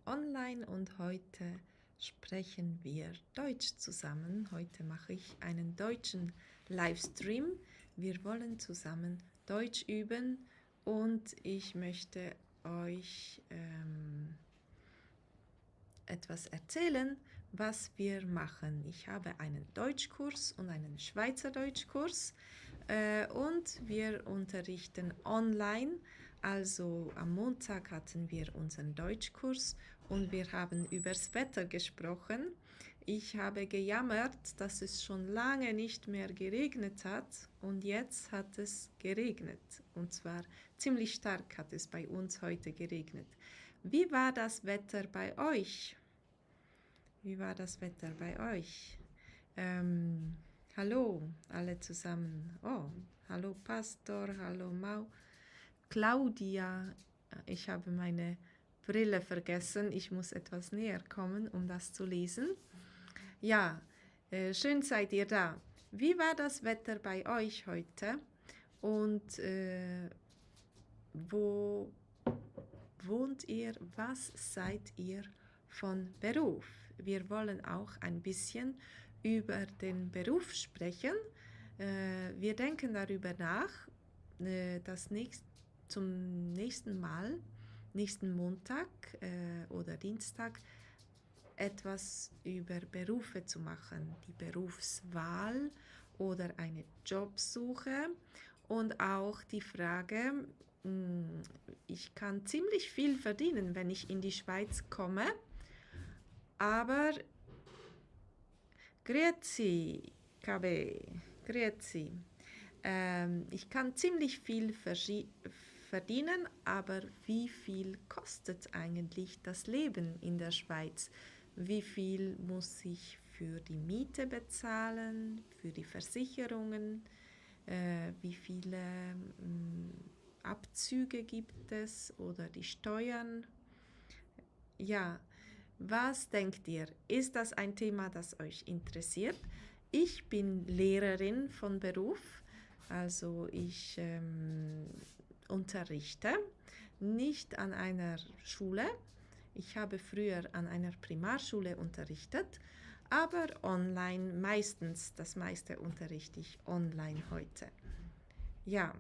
online und heute sprechen wir Deutsch zusammen. Heute mache ich einen deutschen Livestream. Wir wollen zusammen Deutsch üben und ich möchte euch etwas erzählen, was wir machen. Ich habe einen Deutschkurs und einen Schweizerdeutschkurs und wir unterrichten online. Also am Montag hatten wir unseren Deutschkurs und wir haben übers Wetter gesprochen. Ich habe gejammert, dass es schon lange nicht mehr geregnet hat und jetzt hat es geregnet. Und zwar ziemlich stark hat es bei uns heute geregnet. Wie war das Wetter bei euch? Wie war das Wetter bei euch? Hallo, alle zusammen. Oh, hallo Pastor, hallo Mau. Claudia, ich habe meine Brille vergessen. Ich muss etwas näher kommen, um das zu lesen. Ja, schön seid ihr da. Wie war das Wetter bei euch heute? Und wo wohnt ihr? Was seid ihr von Beruf? Wir wollen auch ein bisschen über den Beruf sprechen. Wir denken darüber nach, zum nächsten Mal, nächsten Montag oder Dienstag, etwas über Berufe zu machen, die Berufswahl oder eine Jobsuche und auch die Frage, ich kann ziemlich viel verdienen, wenn ich in die Schweiz komme, aber grüezi, KB, grüezi. Ich kann ziemlich viel verdienen, aber wie viel kostet eigentlich das Leben in der Schweiz? Wie viel muss ich für die Miete bezahlen, für die Versicherungen? Wie viele Abzüge gibt es oder die Steuern? Ja, was denkt ihr? Ist das ein Thema, das euch interessiert? Ich bin Lehrerin von Beruf, also ich unterrichte nicht an einer Schule. Ich habe früher an einer Primarschule unterrichtet, aber online meistens, das meiste unterrichte ich online heute. Ja.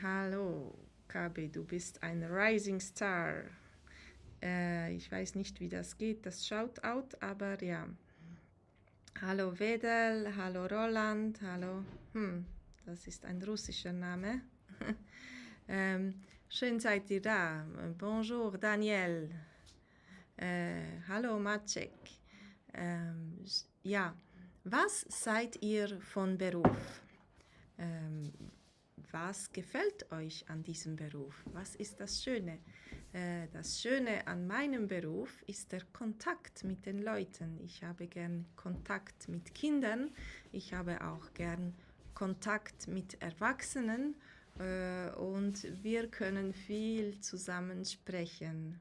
Hallo, Kabe, du bist ein Rising Star. Ich weiß nicht, wie das geht, das Shoutout, aber ja. Hallo Wedel, hallo Roland, hallo. Das ist ein russischer Name. Schön seid ihr da. Bonjour Daniel. Hallo Maciek. Ja, was seid ihr von Beruf? Was gefällt euch an diesem Beruf? Was ist das Schöne? Das Schöne an meinem Beruf ist der Kontakt mit den Leuten. Ich habe gern Kontakt mit Kindern. Ich habe auch gern Kontakt mit Erwachsenen und wir können viel zusammen sprechen.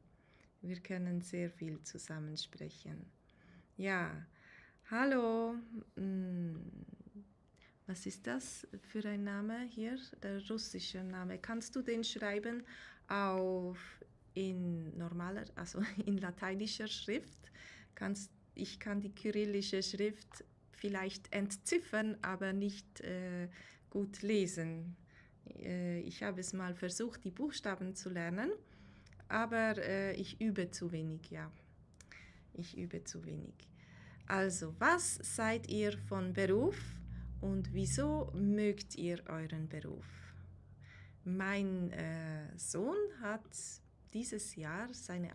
Wir können sehr viel zusammen sprechen. Ja, hallo. Was ist das für ein Name hier? Der russische Name. Kannst du den schreiben also in lateinischer Schrift? Ich kann die kyrillische Schrift vielleicht entziffern, aber nicht gut lesen. Ich habe es mal versucht, die Buchstaben zu lernen, aber ich übe zu wenig, ja. Ich übe zu wenig. Also, was seid ihr von Beruf? Und wieso mögt ihr euren Beruf? Mein Sohn hat dieses Jahr seine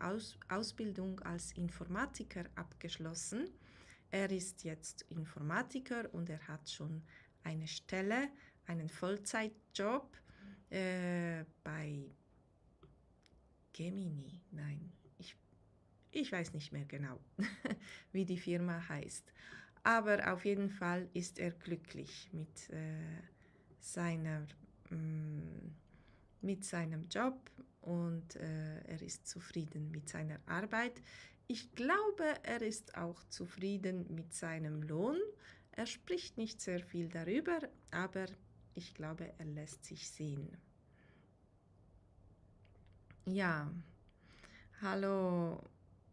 Ausbildung als Informatiker abgeschlossen. Er ist jetzt Informatiker und er hat schon eine Stelle, einen Vollzeitjob bei Gemini. Nein, ich weiß nicht mehr genau, wie die Firma heißt. Aber auf jeden Fall ist er glücklich mit seinem Job und er ist zufrieden mit seiner Arbeit. Ich glaube, er ist auch zufrieden mit seinem Lohn. Er spricht nicht sehr viel darüber, aber ich glaube, er lässt sich sehen. Ja, hallo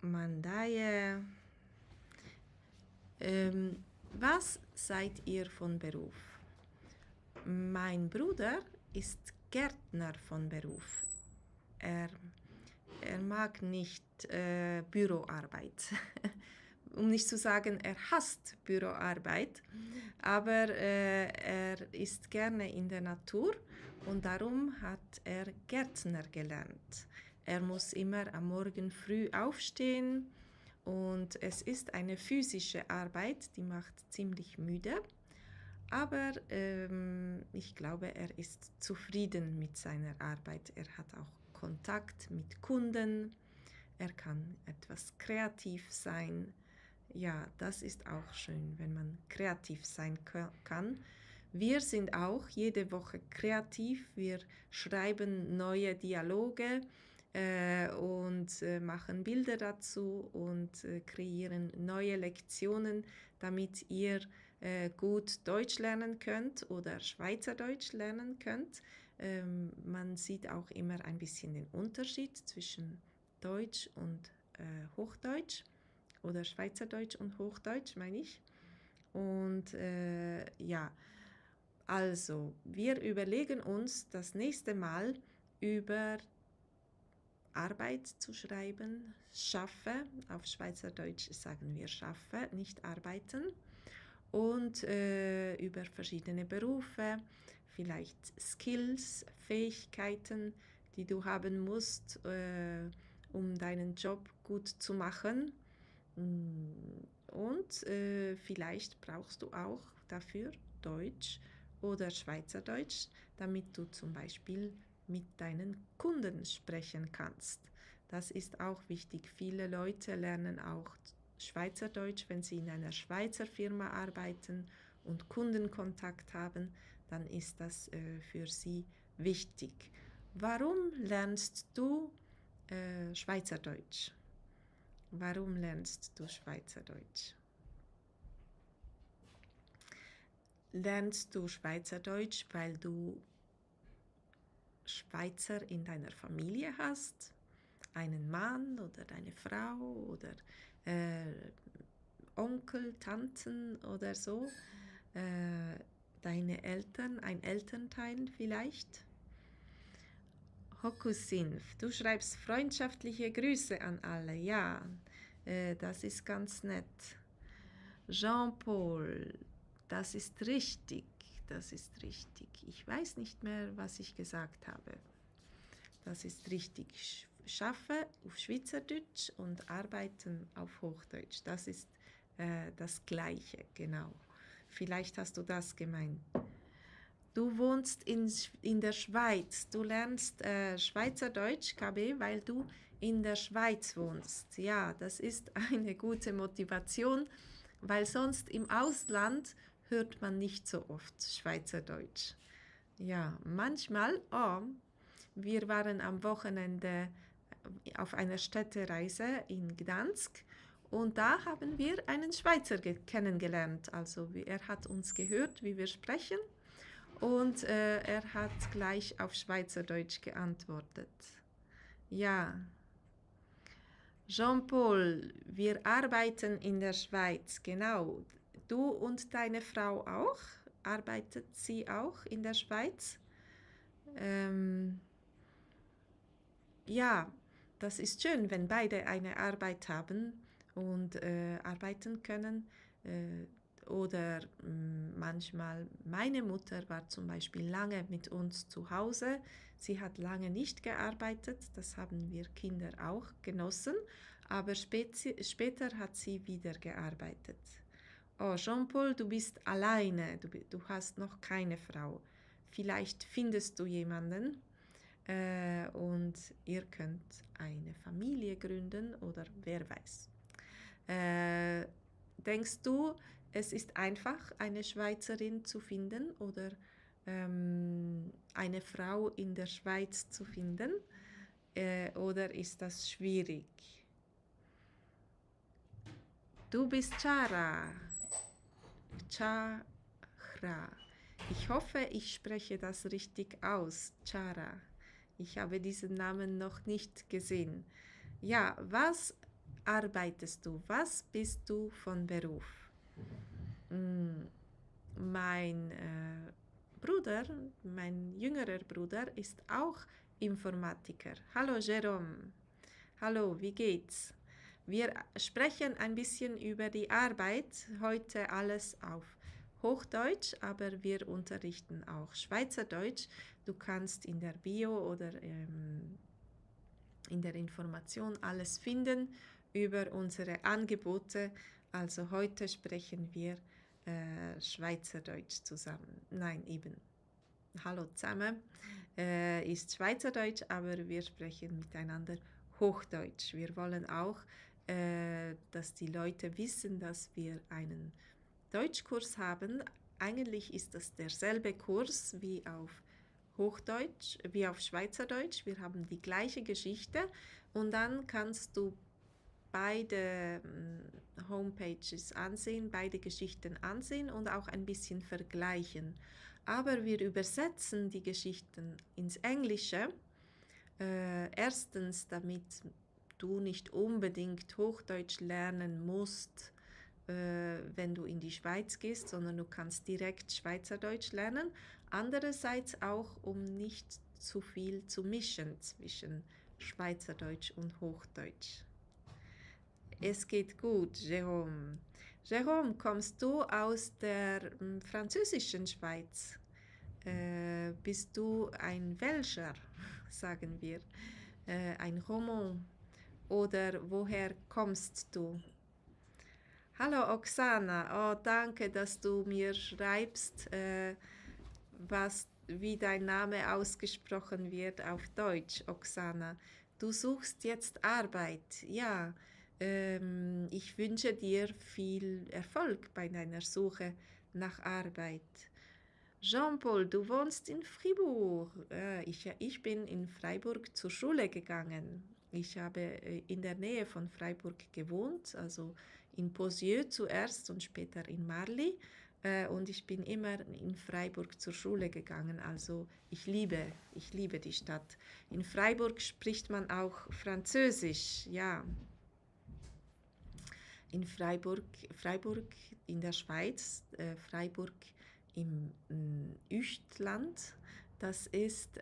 Mandaye. Was seid ihr von Beruf? Mein Bruder ist Gärtner von Beruf. Er, er mag nicht Büroarbeit. Um nicht zu sagen, er hasst Büroarbeit, aber er ist gerne in der Natur und darum hat er Gärtner gelernt. Er muss immer am Morgen früh aufstehen und es ist eine physische Arbeit, die macht ziemlich müde, aber ich glaube, er ist zufrieden mit seiner Arbeit. Er hat auch Kontakt mit Kunden, er kann etwas kreativ sein. Ja, das ist auch schön, wenn man kreativ sein kann. Wir sind auch jede Woche kreativ. Wir schreiben neue Dialoge und machen Bilder dazu und kreieren neue Lektionen, damit ihr gut Deutsch lernen könnt oder Schweizerdeutsch lernen könnt. Man sieht auch immer ein bisschen den Unterschied zwischen Deutsch und Hochdeutsch oder Schweizerdeutsch und Hochdeutsch, meine ich. Und ja, also wir überlegen uns das nächste Mal über Arbeit zu schreiben, schaffe, auf Schweizerdeutsch sagen wir schaffe, nicht arbeiten, und über verschiedene Berufe, vielleicht Skills, Fähigkeiten, die du haben musst, um deinen Job gut zu machen. Und vielleicht brauchst du auch dafür Deutsch oder Schweizerdeutsch, damit du zum Beispiel mit deinen Kunden sprechen kannst. Das ist auch wichtig. Viele Leute lernen auch Schweizerdeutsch, wenn sie in einer Schweizer Firma arbeiten und Kundenkontakt haben, dann ist das für sie wichtig. Warum lernst du Schweizerdeutsch? Warum lernst du Schweizerdeutsch? Lernst du Schweizerdeutsch, weil du Schweizer in deiner Familie hast? Einen Mann oder eine Frau oder Onkel, Tanten oder so? Deine Eltern, ein Elternteil vielleicht? Hokusinf, du schreibst freundschaftliche Grüße an alle. Ja, das ist ganz nett. Jean-Paul, das ist richtig, das ist richtig. Ich weiß nicht mehr, was ich gesagt habe. Das ist richtig. Schaffe auf Schweizerdeutsch und arbeiten auf Hochdeutsch. Das ist das Gleiche, genau. Vielleicht hast du das gemeint. Du wohnst in der Schweiz. Du lernst Schweizerdeutsch, KB, weil du in der Schweiz wohnst. Ja, das ist eine gute Motivation, weil sonst im Ausland hört man nicht so oft Schweizerdeutsch. Ja, manchmal, wir waren am Wochenende auf einer Städtereise in Gdansk und da haben wir einen Schweizer kennengelernt. Also er hat uns gehört, wie wir sprechen und er hat gleich auf Schweizerdeutsch geantwortet. Ja, Jean-Paul, wir arbeiten in der Schweiz, genau. Du und deine Frau auch? Arbeitet sie auch in der Schweiz? Ja, das ist schön, wenn beide eine Arbeit haben und arbeiten können. Oder manchmal, meine Mutter war zum Beispiel lange mit uns zu Hause. Sie hat lange nicht gearbeitet, das haben wir Kinder auch genossen, aber später hat sie wieder gearbeitet. Oh, Jean-Paul, du bist alleine, du hast noch keine Frau. Vielleicht findest du jemanden und ihr könnt eine Familie gründen oder wer weiß. Denkst du, es ist einfach, eine Schweizerin zu finden oder eine Frau in der Schweiz zu finden? Oder ist das schwierig? Du bist Chara. Chara. Ich hoffe, ich spreche das richtig aus. Chara. Ich habe diesen Namen noch nicht gesehen. Ja, was arbeitest du? Was bist du von Beruf? Mm, Mein Bruder, mein jüngerer Bruder, ist auch Informatiker. Hallo Jerome. Hallo, wie geht's? Wir sprechen ein bisschen über die Arbeit, heute alles auf Hochdeutsch, aber wir unterrichten auch Schweizerdeutsch. Du kannst in der Bio oder in der Information alles finden über unsere Angebote. Also heute sprechen wir Schweizerdeutsch zusammen. Nein, eben. Hallo zusammen. Ist Schweizerdeutsch, aber wir sprechen miteinander Hochdeutsch. Wir wollen auch, dass die Leute wissen, dass wir einen Deutschkurs haben. Eigentlich ist das derselbe Kurs wie auf Hochdeutsch, wie auf Schweizerdeutsch. Wir haben die gleiche Geschichte und dann kannst du beide Homepages ansehen, beide Geschichten ansehen und auch ein bisschen vergleichen. Aber wir übersetzen die Geschichten ins Englische. Erstens, damit du nicht unbedingt Hochdeutsch lernen musst, wenn du in die Schweiz gehst, sondern du kannst direkt Schweizerdeutsch lernen. Andererseits auch, um nicht zu viel zu mischen zwischen Schweizerdeutsch und Hochdeutsch. Es geht gut, Jérôme. Jérôme, kommst du aus der französischen Schweiz? Bist du ein Welscher, sagen wir, ein Roman? Oder woher kommst du? Hallo Oksana, oh danke, dass du mir schreibst, wie dein Name ausgesprochen wird auf Deutsch, Oksana. Du suchst jetzt Arbeit, ja. Ich wünsche dir viel Erfolg bei deiner Suche nach Arbeit. Jean-Paul, du wohnst in Fribourg. Ich bin in Freiburg zur Schule gegangen. Ich habe in der Nähe von Freiburg gewohnt, also in Posieux zuerst und später in Marly. Und ich bin immer in Freiburg zur Schule gegangen. Also ich liebe die Stadt. In Freiburg spricht man auch Französisch, ja. In Freiburg in der Schweiz, Freiburg im Üechtland, das ist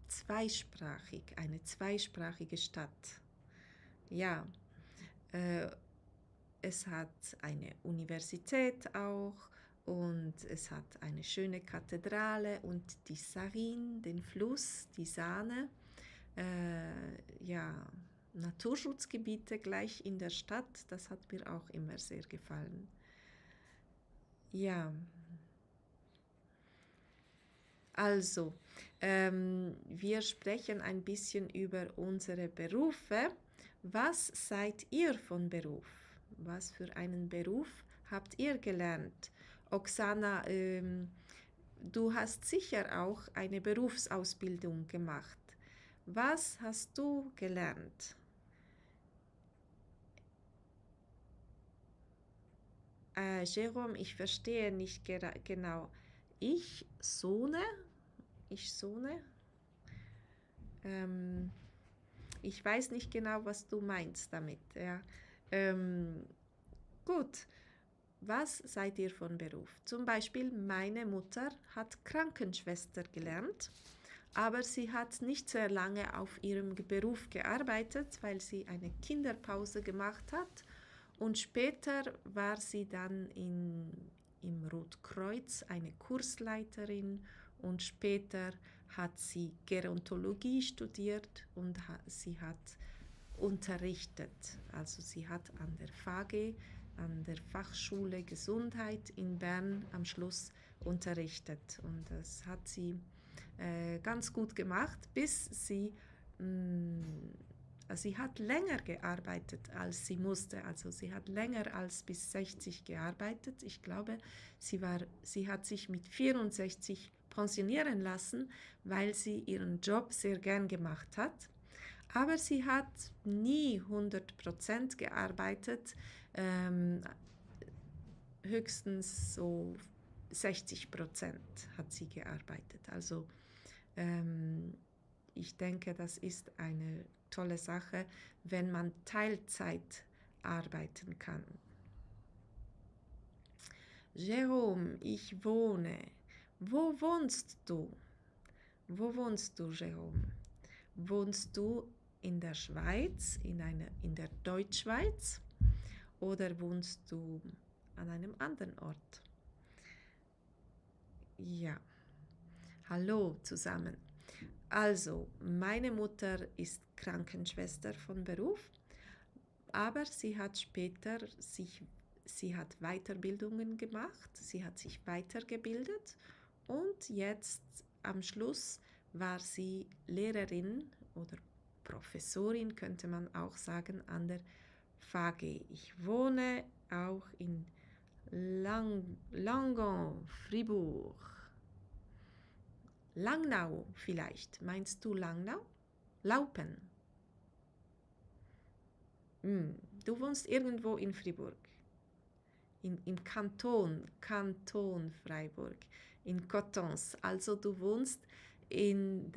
zweisprachig, eine zweisprachige Stadt. Ja, es hat eine Universität auch und es hat eine schöne Kathedrale und die Sarine, den Fluss, die Saane. Ja, Naturschutzgebiete gleich in der Stadt, das hat mir auch immer sehr gefallen. Ja, also, wir sprechen ein bisschen über unsere Berufe. Was seid ihr von Beruf? Was für einen Beruf habt ihr gelernt? Oksana, du hast sicher auch eine Berufsausbildung gemacht. Was hast du gelernt? Jerome, ich verstehe nicht genau. Ich sohne? Ich sohne? Ich weiß nicht genau, was du meinst damit. Ja. Gut, was seid ihr von Beruf? Zum Beispiel meine Mutter hat Krankenschwester gelernt, aber sie hat nicht sehr lange auf ihrem Beruf gearbeitet, weil sie eine Kinderpause gemacht hat. Und später war sie dann im Rotkreuz eine Kursleiterin und später hat sie Gerontologie studiert und sie hat unterrichtet. Also sie hat an der FAGE, an der Fachschule Gesundheit in Bern am Schluss unterrichtet. Und das hat sie ganz gut gemacht, bis sie sie hat länger gearbeitet, als sie musste. Also sie hat länger als bis 60 gearbeitet. Ich glaube, sie hat sich mit 64 pensionieren lassen, weil sie ihren Job sehr gern gemacht hat. Aber sie hat nie 100% gearbeitet, höchstens so 60% hat sie gearbeitet. Also ich denke, das ist eine tolle Sache, wenn man Teilzeit arbeiten kann. Jérôme, ich wohne. Wo wohnst du? Wo wohnst du, Jérôme? Wohnst du in der Schweiz, in der Deutschschweiz, oder wohnst du an einem anderen Ort? Ja, hallo zusammen. Also, meine Mutter ist Krankenschwester von Beruf, aber sie hat sie hat Weiterbildungen gemacht, sie hat sich weitergebildet und jetzt am Schluss war sie Lehrerin oder Professorin, könnte man auch sagen, an der FAG. Ich wohne auch in Langon, Fribourg. Langnau vielleicht. Meinst du Langnau? Laupen. Du wohnst irgendwo in Fribourg. Im Kanton Freiburg. In Cotons. Also du wohnst im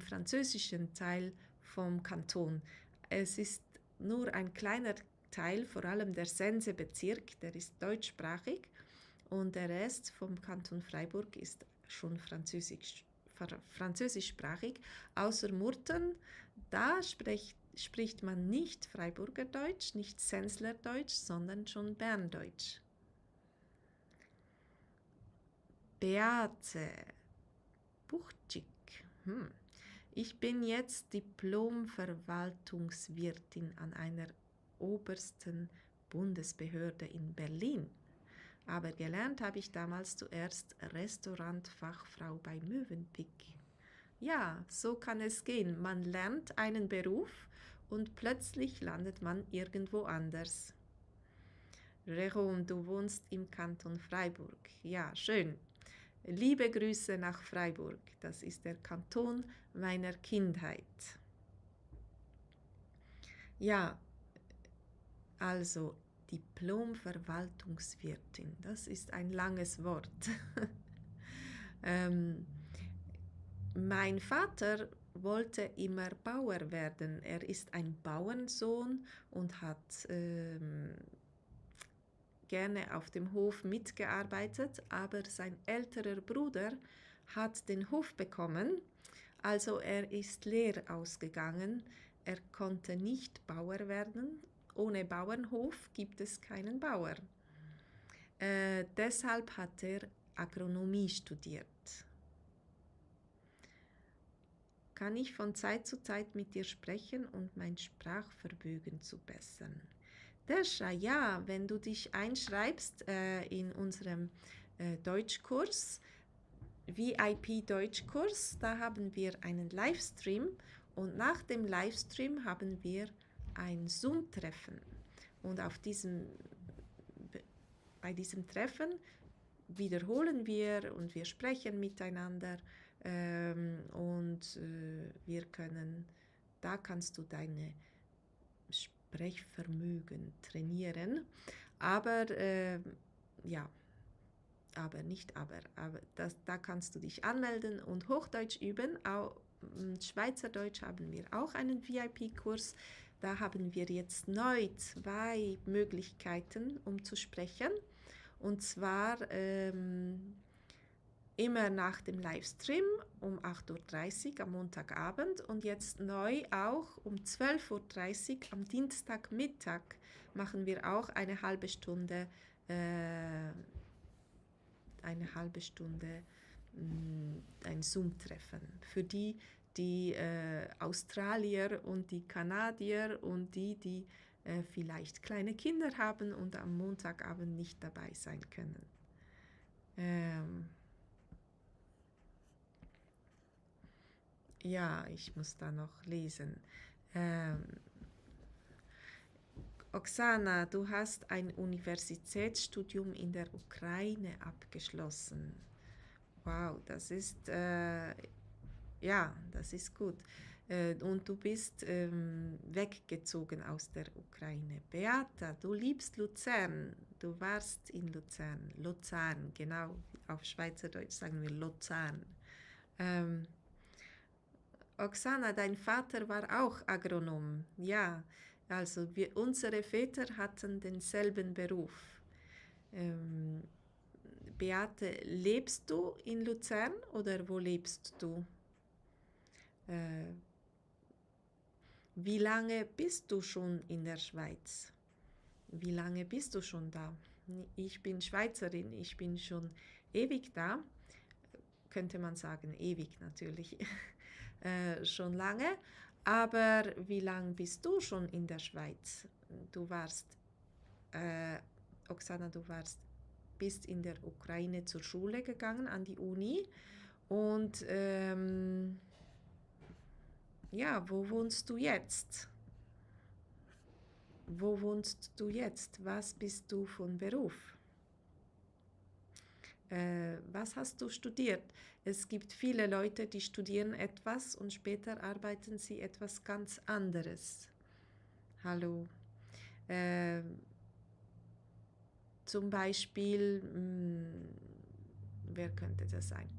französischen Teil vom Kanton. Es ist nur ein kleiner Teil, vor allem der Sense-Bezirk, der ist deutschsprachig, und der Rest vom Kanton Freiburg ist schon französischsprachig. Außer Murten, da spricht man nicht Freiburger Deutsch, nicht Sensler Deutsch, sondern schon Berndeutsch. Beate Buchczyk. Ich bin jetzt Diplom-Verwaltungswirtin an einer obersten Bundesbehörde in Berlin. Aber gelernt habe ich damals zuerst Restaurantfachfrau bei Mövenpick. Ja, so kann es gehen. Man lernt einen Beruf und plötzlich landet man irgendwo anders. Jérôme, du wohnst im Kanton Freiburg. Ja, schön. Liebe Grüße nach Freiburg. Das ist der Kanton meiner Kindheit. Ja, also Diplom-Verwaltungswirtin, das ist ein langes Wort. Mein Vater wollte immer Bauer werden. Er ist ein Bauernsohn und hat gerne auf dem Hof mitgearbeitet, aber sein älterer Bruder hat den Hof bekommen, also er ist leer ausgegangen. Er konnte nicht Bauer werden. Ohne Bauernhof gibt es keinen Bauer. Deshalb hat er Agronomie studiert. Kann ich von Zeit zu Zeit mit dir sprechen und mein Sprachvermögen zu bessern? Desha, ja, wenn du dich einschreibst in unserem Deutschkurs, VIP-Deutschkurs, da haben wir einen Livestream und nach dem Livestream haben wir ein Zoom-Treffen. Und bei diesem Treffen wiederholen wir und wir sprechen miteinander da kannst du deine Sprechvermögen trainieren, aber da kannst du dich anmelden und Hochdeutsch üben. Auch Schweizerdeutsch haben wir auch einen VIP-Kurs. Da haben wir jetzt neu 2 Möglichkeiten, um zu sprechen. Und zwar immer nach dem Livestream um 8:30 Uhr am Montagabend und jetzt neu auch um 12:30 Uhr am Dienstagmittag machen wir auch eine halbe Stunde ein Zoom-Treffen. Für die Australier und die Kanadier und die vielleicht kleine Kinder haben und am Montagabend nicht dabei sein können. Ja, ich muss da noch lesen. Oksana, du hast ein Universitätsstudium in der Ukraine abgeschlossen. Wow, das ist gut. Und du bist weggezogen aus der Ukraine. Beata, du liebst Luzern. Du warst in Luzern. Luzern, genau. Auf Schweizerdeutsch sagen wir Luzern. Oksana, dein Vater war auch Agronom. Ja, also unsere Väter hatten denselben Beruf. Ähm, Beate, lebst du in Luzern oder wo lebst du? Äh, Wie lange bist du schon in der Schweiz? Wie lange bist du schon da? Ich bin Schweizerin, ich bin schon ewig da, könnte man sagen, ewig natürlich, schon lange. Aber wie lange bist du schon in der Schweiz? Du warst, äh, Oksana, bist in der Ukraine zur Schule gegangen, an die Uni. Und ja, wo wohnst du jetzt? Wo wohnst du jetzt? Was bist du von Beruf? Was hast du studiert? Es gibt viele Leute, die studieren etwas und später arbeiten sie etwas ganz anderes. Hallo. Äh, Zum Beispiel, wer könnte das sein?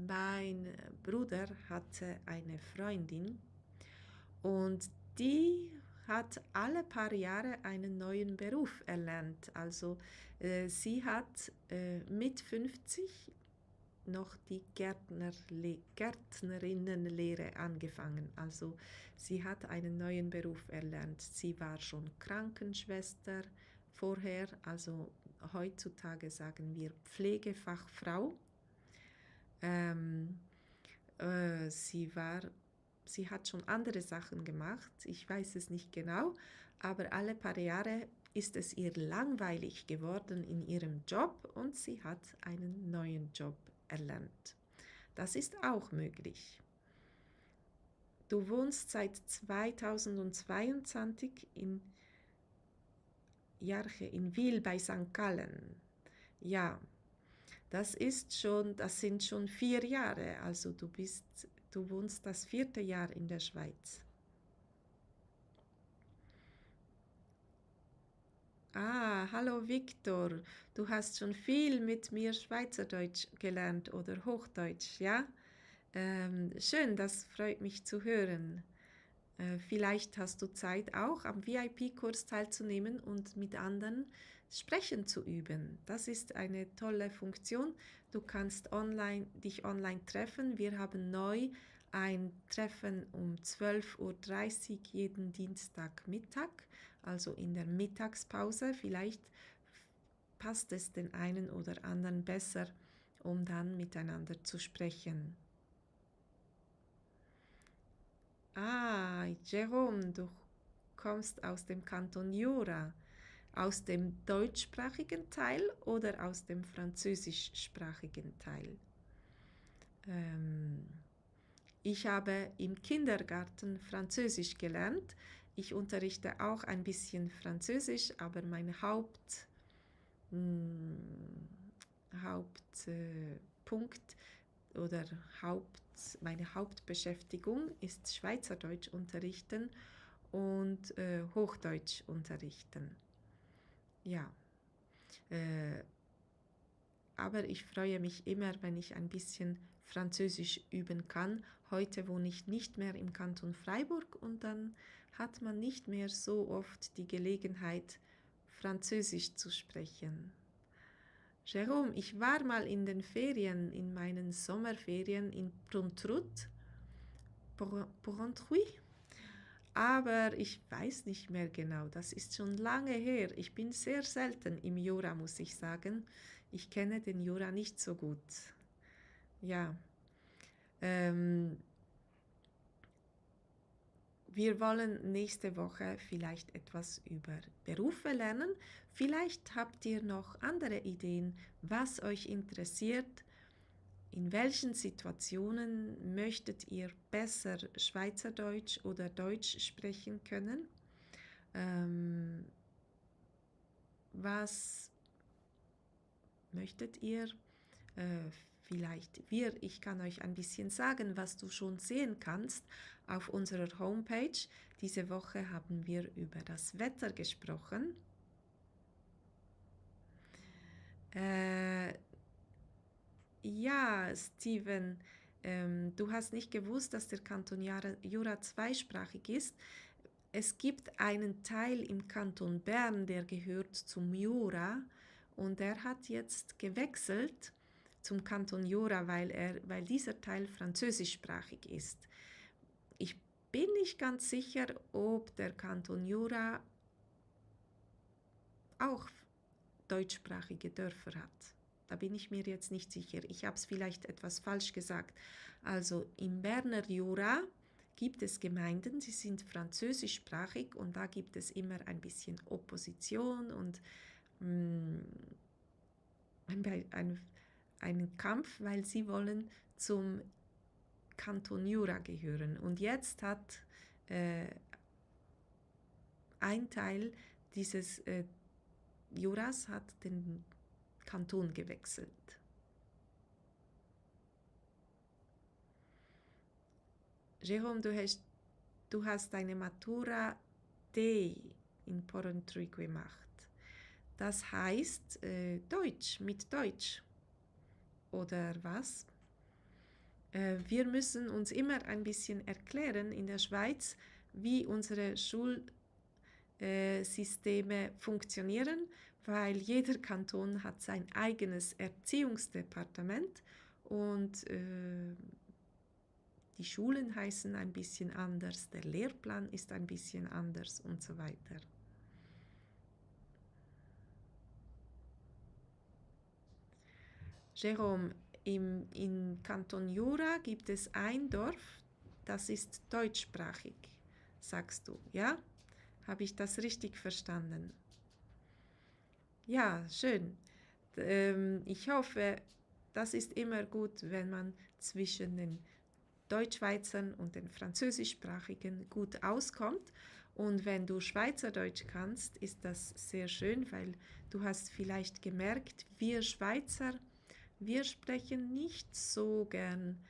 Mein Bruder hatte eine Freundin und die hat alle paar Jahre einen neuen Beruf erlernt. Also sie hat mit 50 noch die Gärtnerinnenlehre angefangen. Also sie hat einen neuen Beruf erlernt. Sie war schon Krankenschwester vorher, also heutzutage sagen wir Pflegefachfrau. Ähm, sie hat schon andere Sachen gemacht, ich weiß es nicht genau, aber alle paar Jahre ist es ihr langweilig geworden in ihrem Job und sie hat einen neuen Job erlernt. Das ist auch möglich. Du wohnst seit 2022 in Jarche, in Wil bei St. Gallen. Ja, das sind schon 4 Jahre, also du wohnst das 4. Jahr in der Schweiz. Ah, hallo Viktor, du hast schon viel mit mir Schweizerdeutsch gelernt oder Hochdeutsch, ja? Schön, das freut mich zu hören. Vielleicht hast du Zeit auch am VIP-Kurs teilzunehmen und mit anderen sprechen zu üben. Das ist eine tolle Funktion. Du kannst dich online treffen. Wir haben neu ein Treffen um 12:30 Uhr jeden Dienstagmittag, also in der Mittagspause. Vielleicht passt es den einen oder anderen besser, um dann miteinander zu sprechen. Ah, Jerome, du kommst aus dem Kanton Jura, aus dem deutschsprachigen Teil oder aus dem französischsprachigen Teil? Ähm, Ich habe im Kindergarten Französisch gelernt. Ich unterrichte auch ein bisschen Französisch, aber mein Hauptpunkt oder meine Hauptbeschäftigung ist Schweizerdeutsch unterrichten und Hochdeutsch unterrichten. Ja, äh, aber ich freue mich immer, wenn ich ein bisschen Französisch üben kann. Heute wohne ich nicht mehr im Kanton Freiburg und dann hat man nicht mehr so oft die Gelegenheit, Französisch zu sprechen. Jérôme, ich war mal in den Ferien, in meinen Sommerferien in Porrentruy, aber ich weiß nicht mehr genau, das ist schon lange her. Ich bin sehr selten im Jura, muss ich sagen. Ich kenne den Jura nicht so gut. Ja, ähm, wir wollen nächste Woche vielleicht etwas über Berufe lernen. Vielleicht habt ihr noch andere Ideen, was euch interessiert. In welchen Situationen möchtet ihr besser Schweizerdeutsch oder Deutsch sprechen können? Was möchtet ihr? Äh, ich kann euch ein bisschen sagen, was du schon sehen kannst auf unserer Homepage. Diese Woche haben wir über das Wetter gesprochen. Ja, Steven, Du hast nicht gewusst, dass der Kanton Jura zweisprachig ist. Es gibt einen Teil im Kanton Bern, der gehört zum Jura und der hat jetzt gewechselt zum Kanton Jura, weil dieser Teil französischsprachig ist. Ich bin nicht ganz sicher, ob der Kanton Jura auch deutschsprachige Dörfer hat. Da bin ich mir jetzt nicht sicher. Ich habe es vielleicht etwas falsch gesagt. Also im Berner Jura gibt es Gemeinden, die sind französischsprachig und da gibt es immer ein bisschen Opposition und einen Kampf, weil sie wollen zum Kanton Jura gehören. Und jetzt hat ein Teil dieses Juras hat den Kanton gewechselt. Jérôme, du hast deine Matura D in Porrentruy gemacht. Das heißt Deutsch, mit Deutsch. Oder was? Wir müssen uns immer ein bisschen erklären in der Schweiz, wie unsere Schulsysteme funktionieren, weil jeder Kanton hat sein eigenes Erziehungsdepartement und die Schulen heißen ein bisschen anders, der Lehrplan ist ein bisschen anders und so weiter. Jérôme, im Kanton Jura gibt es ein Dorf, das ist deutschsprachig, sagst du, ja? Habe ich das richtig verstanden? Ja, schön. Ich hoffe, das ist immer gut, wenn man zwischen den Deutschschweizern und den Französischsprachigen gut auskommt. Und wenn du Schweizerdeutsch kannst, ist das sehr schön, weil du hast vielleicht gemerkt, wir Schweizer, wir sprechen nicht so gern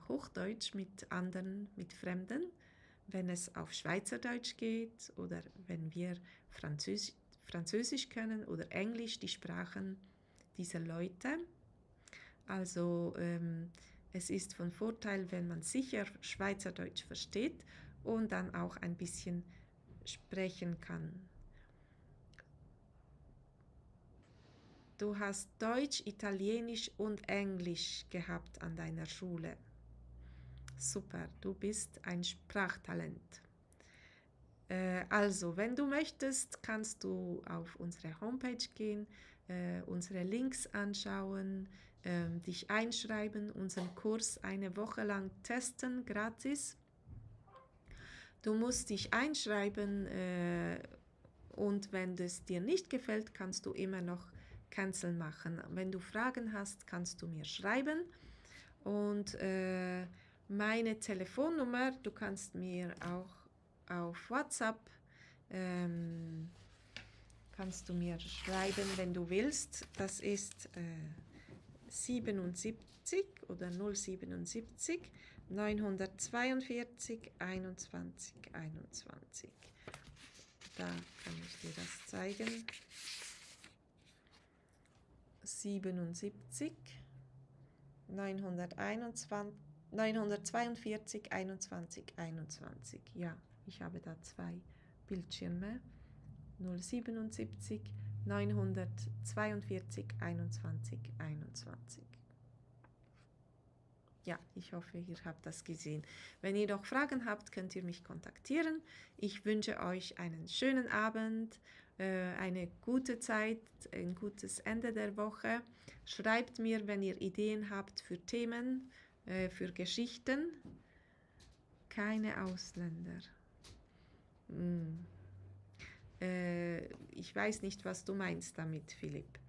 Hochdeutsch mit anderen, mit Fremden, wenn es auf Schweizerdeutsch geht oder wenn wir Französisch können oder Englisch, die Sprachen dieser Leute. Also es ist von Vorteil, wenn man sicher Schweizerdeutsch versteht und dann auch ein bisschen sprechen kann. Du hast Deutsch, Italienisch und Englisch gehabt an deiner Schule. Super, du bist ein Sprachtalent. Also, wenn du möchtest, kannst du auf unsere Homepage gehen, unsere Links anschauen, dich einschreiben, unseren Kurs eine Woche lang testen, gratis. Du musst dich einschreiben und wenn es dir nicht gefällt, kannst du immer noch Cancel machen. Wenn du Fragen hast, kannst du mir schreiben und meine Telefonnummer, du kannst mir auch auf WhatsApp kannst du mir schreiben, wenn du willst. Das ist 77 oder 077 942 21 21. Da kann ich dir das zeigen. 77 942 21 21. Ja, ich habe da zwei Bildschirme. 077 942 21 21. Ja, ich hoffe, ihr habt das gesehen. Wenn ihr noch Fragen habt, könnt ihr mich kontaktieren. Ich wünsche euch einen schönen Abend, eine gute Zeit, ein gutes Ende der Woche. Schreibt mir, wenn ihr Ideen habt für Themen, für Geschichten. Keine Ausländer. Ich weiß nicht, was du meinst damit, Philipp.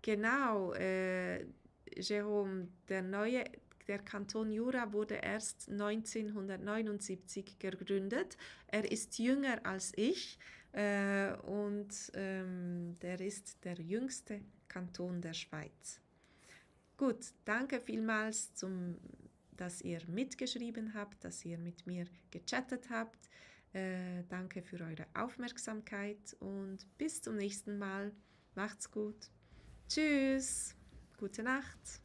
Genau, Jérôme, der Kanton Jura wurde erst 1979 gegründet. Er ist jünger als ich und der ist der jüngste Kanton der Schweiz. Gut, danke vielmals, dass ihr mitgeschrieben habt, dass ihr mit mir gechattet habt. Danke für eure Aufmerksamkeit und bis zum nächsten Mal. Macht's gut. Tschüss. Gute Nacht.